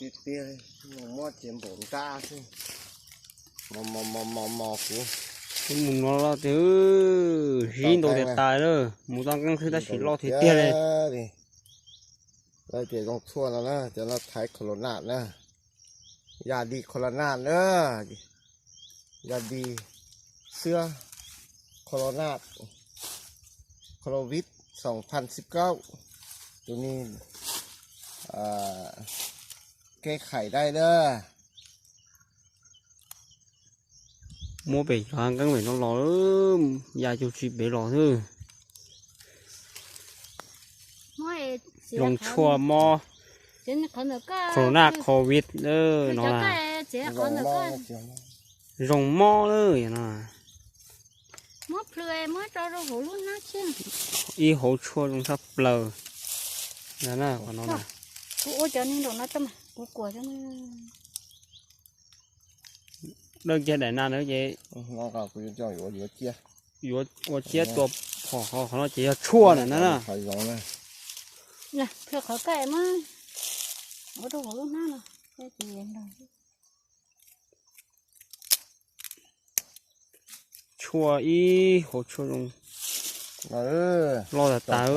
Tiag tiag, muab ces npaum nrab xwb. Mos mos mos mos mos kuv. Kuv mus no los tiag, zib ntau tiag tas lawm, mus tau nqeeb xwb tab sis loj tiag tiag li. Lawv tias zoo tshuaj no na, cov no thaiv corona na, yam di corona na, yam di xwb, corona, covid xyoo phan xib kaub, tus ni kev khaim dai na. Muab pem cov nqeeb pem no los, ya cuag tsis pem los xwb. Zoo tshuaj mob corona covid no na. Zoo mob lawm no. Ib hauv tshuaj zoo tshaj plaws. Kuv ua cov neeg nraum no, kuv kuam. Dawj kiag daim na na ces yuav ua ciab tua phom qhov no ces yog tshuaj na na. Qhov kaj mas ua rau hauv lub hnab no. Tshuaj ib hauv tshuaj zoo loj tas tas.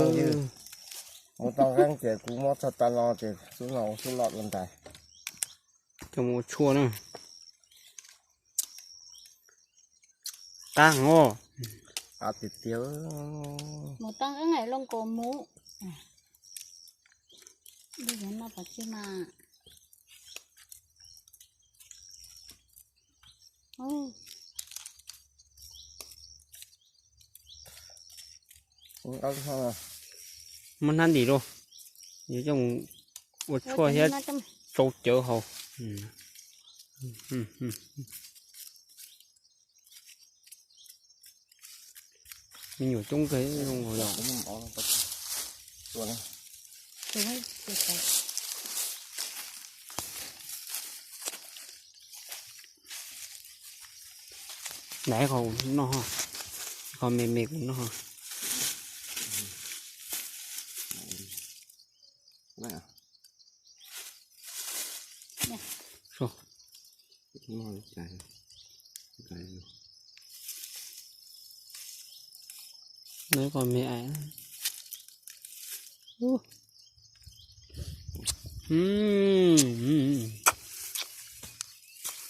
Mus tau nqeeb ces kuv muab txog tas no ces xub no ua xub loj los ntais. Coj mus ua tshuaj na. Qab heev os. Qab tiag tiag. Mus tau nqeeb loo kaus mus. Lub no pom tsis mas. Muab hnab ntim lauj, yuav coj mus ua tshuaj thiab tsau cawv haus. Me nyuam coob kawg. Ntais qhov kuv noj, qhov me me kuv noj. Noj qhov me ais.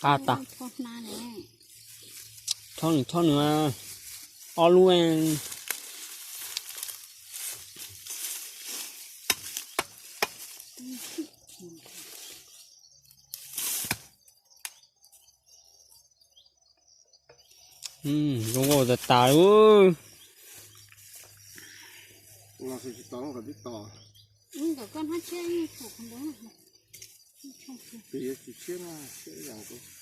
Qab tas. Chob nws, chob nws ob lub. Zoo nkauj tas tas li. Tsis tshiab na, tshiab ib yam.